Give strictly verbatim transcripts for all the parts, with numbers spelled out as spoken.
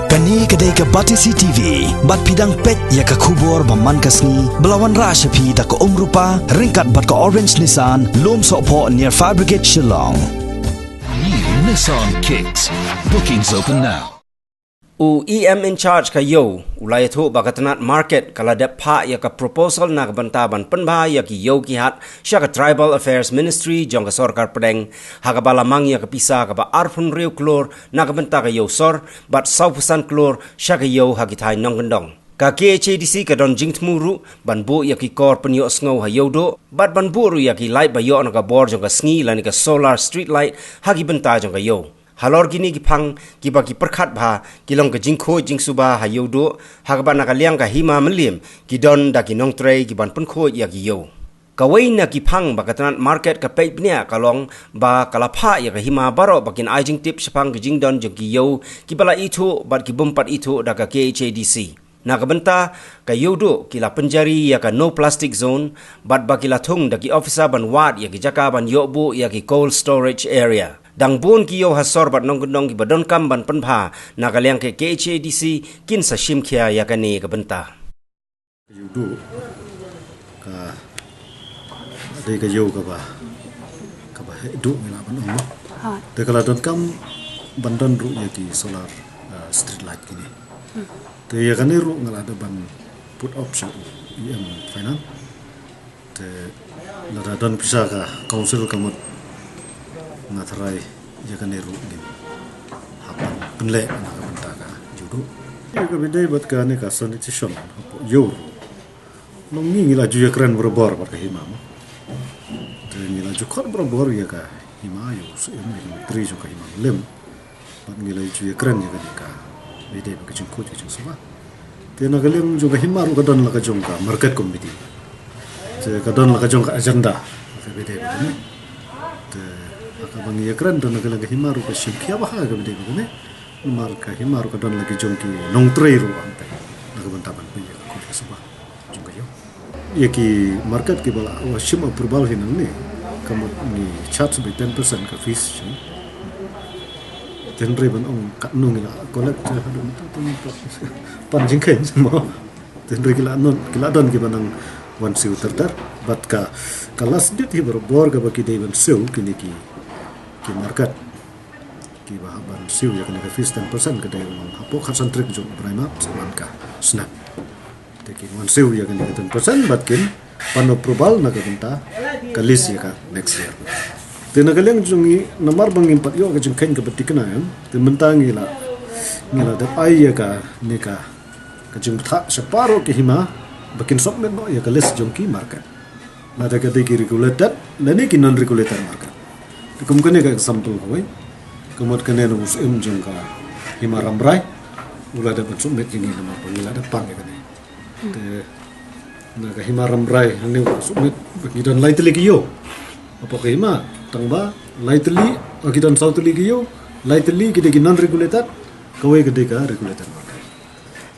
Kane ka dei ka Batesi T V, bad phi dang peit ïa ka khubor ba man ka sngi, ba la wanrah sha phi da ka Umrupa, ryngkat bad ka Orange Nissan, Lumsohphoh near Fire Brigade Shillong. New Nissan Kicks. Bookings open now. U E M in charge ka Ïew, u la ïathuh ba ka tnat market ka la dep phah ïa ka proposal na ka bynta ban pynbha ïa ki ïew ki hat sha ka Tribal Affairs Ministry jong ka sorkar pdeng, ha kaba la mang ïa ka pisa kaba arphew hynriew klur na ka bynta ka Ïew Sor, bad sawphew san klur sha ka ïew ha ki thaiñ nongkyndong. Ka K H A D C ka don jingthmu ruh ban buh ïa ki kor pynïohsngew ha Ïewduh, bad ban buh ruh ïa ki light ba ïoh na ka bor jong ka sngi lane ka solar street light ha ki bynta jong ka ïew. Halor kine ki phang kiba ki pyrkhat bha, ki long ka jingkhuid jingsuba ha Ïewduh, ha kaba na ka liang ka Hima Mylliem ki don da ki nongtrei kiban pynkhuid ïa ki ïew. Kawei na ki phang ba ka tnat market ka peit bniah ka long ba ka la phah ïa ka hima baroh ba kin ai jingtip shaphang ka jingdon jong ki ïew kiba la ithuh bad ki bym pat ithuh da ka K H A D C. Na ka bynta ka Ïewduh ki la pynjari ïa ka no plastic zone, bad ba ki la thung da ki officer ban wad ïa ki jaka ban ïoh buh ïa ki cold storage area. Dang bun ki ïew ha sor bad nongkyndong kiba donkam ban pynbha, na ka liang ka K H A D C kin sa shim khia ïa kane ka bynta. Ïewduh ka dei ka ïew kaba, kaba heh duh ngi lah ban ong. Ha. Te ka la donkam ban don ruh ïa ki solar, uh, street light kine. Hmm. Te ïa kane ruh nga la dep ban put up sha E M Finance. Te lada don pisa ka council ka mut nga tharai ïa kane ruh ngin hap ban pynleh na ka bynta ka Ïewduh. Ïa kaba ïadei bad kane ka sanitation hapoh ïew ruh, long ngi ngi la ju ïakren barabor bad ka hima mo. Te ngi la ju khot barabor ïa ka hima, ïa u Syiem, ïa ka myntri jong ka Hima Mylliem. Bad ngi la ju ïakren ïa kane kaba ïadei bad ka jingkhuid ka jingsuba. Te na ka liang jong ka hima ruh ka don la ka jong ka market committee. Te ka don la ka jong ka agenda kaba ïadei bad kane. Te ha kaba ngi ïakren te na ka liang ka hima ruh ka shim khia bha ha kaba ïadei bad kane. Namar ka hima ruh ka don la ki jong ki nongtrei ruh hangtei na ka bynta ban pynïaid ka khuid ka suba jong ka ïew. Ïa ki market kiba la, wa, shim approval hi nangne, ka mut ngi charge by ten percent ka fees shim. Te hynrei ban ong katno ngi la collect haduh mynta, te mynta pan jingkheiñ mo. Te hynrei ki la don, ki la don kiba nang wan siew ter ter. Bad ka, ka last date hi barabor kaba ki dei ban siew kine ki, ki market. Kiba hap ban siew ïa kane ka fees ten percent ka dei wan hapoh khatsan tarik jong u Bnai March man ka snem. Te kin wan siew ïa kane ka ten percent bad kin pan approval na ka bynta ka lease ïa ka next year. Te na ka liang jong ngi namar ba ngim pat ïoh ka jingkheiñ kaba thikna em, te mynta ngi la, ngi la dep ai ïa kane ka, ka jingbthah sha baroh ki hima ba kin submit noh ïa ka list jong ki market. Lada ka dei ki regulated lane ki non regulated market. Te kum kane ka example kawei, ka mut kane na u Syiem jong ka Hima Rambrai u la dep ban submit ïa ngi namar ba ngi la dep pang ïa kane. Te na ka Hima Rambrai hangne u la submit ba ki don lai tylli ki ïew hapoh ka hima, tang ba lai tylli, o, ki don saw tylli ki ïew, lai tylli ki dei ki non regulated, kawei ka dei ka regulated market.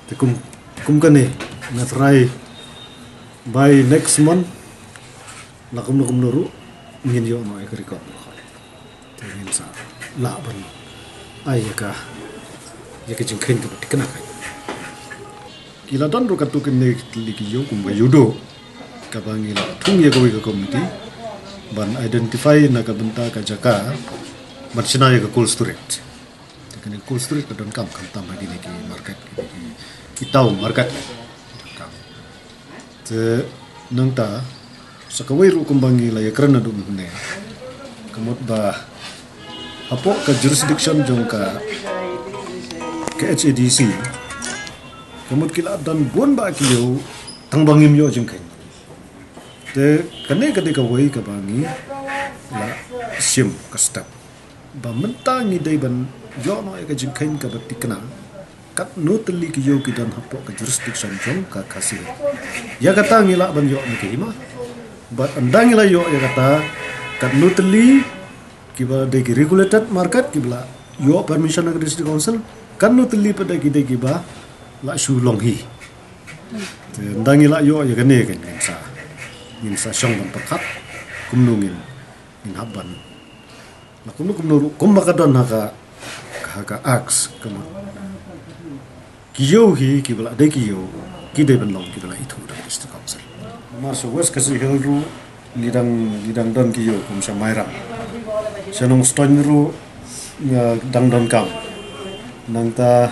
Te kum, kum kane nga tharai by next month la kumno kumno ruh ngin ïoh noh ïa ka record. Te ngin sa lah ban ai ïa ka, ïa ka jingkheiñ kaba thikna. Ki la don ruh katto katne tylli ki ïew kumba Ïewduh kaba ngi la thung ïa kawei ka committee ban identify na ka bynta ka jaka ban shna ïa ka cold storage. Te kane cold storage ka donkam khamtam ha kine ki market, kine ki, ki town market. Donkam. Te nangta sa kawei ruh kumba ngi la ïakren naduh mynne, ka mut ba hapoh ka jurisdiction jong ka, ka K H A D C ka mut ki la don bun bah ki ïew tang ba ngim ïoh jingkheiñ. Te kane ka dei kawei kaba ngi la shim ka step ba mynta ngi dei ban ïoh noh ïa ka jingkheiñ kaba thikna katno tylli ki ïew ki don hapoh ka jurisdiction jong ka Khasi Hills. Ïa kata ngi lah ban ïoh na ka hima. Bad ynda ngi la ïoh ïa kata, katno tylli kiba dei ki regulated market kiba la ïoh permission na ka District Council, katno tylli pat dei ki dei kiba la shu long hi. Te ynda ngi la ïoh ïa kane kan ngin sa, ngin sa shong ban pyrkhat kumno ngin, ngin hap ban, la kumno kumno ruh kumba ka don ha ka, ha ka Act ka mut. Ki ïew hi, ki ba la dei ki ïew, ki dei ban long ki ba la ithuh da ka District Council. Namar sha West Khasi Hills ruh ngi dang, ngi dang don ki ïew kum sha Mairang, sha Nongstoiñ ruh ngi dang donkam. Nangta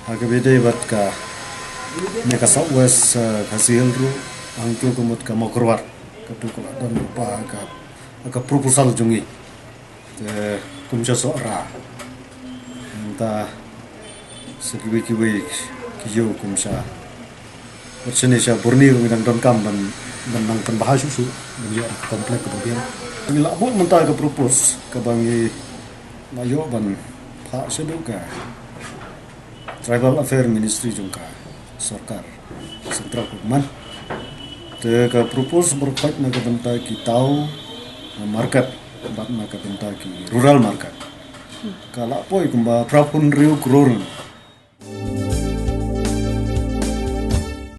ha kaba ïadei bad kane ka South West, eh, Khasi Hills ruh, hangto ka mut ka Mawkyrwat, kato ka la don lypa ha ka, ha ka proposal jong ngi. Te kum sha Sohra, nangta sa kiwei kiwei ki ïew kum sha, wat shane sha Burni ruh ngi dang donkam ban, ban nang pynbha shuh shuh ban ïoh ka complex kaba biang. Ngi la buh mynta ka propose kaba ngi la ïoh ban phah shaduh ka Tribal Affair Ministry jong ka sorkar Central Government. Te ka propose ba khot na ka bynta ki town market bad na ka bynta ki rural market, ka la poi kumba phra phew hynriew klur.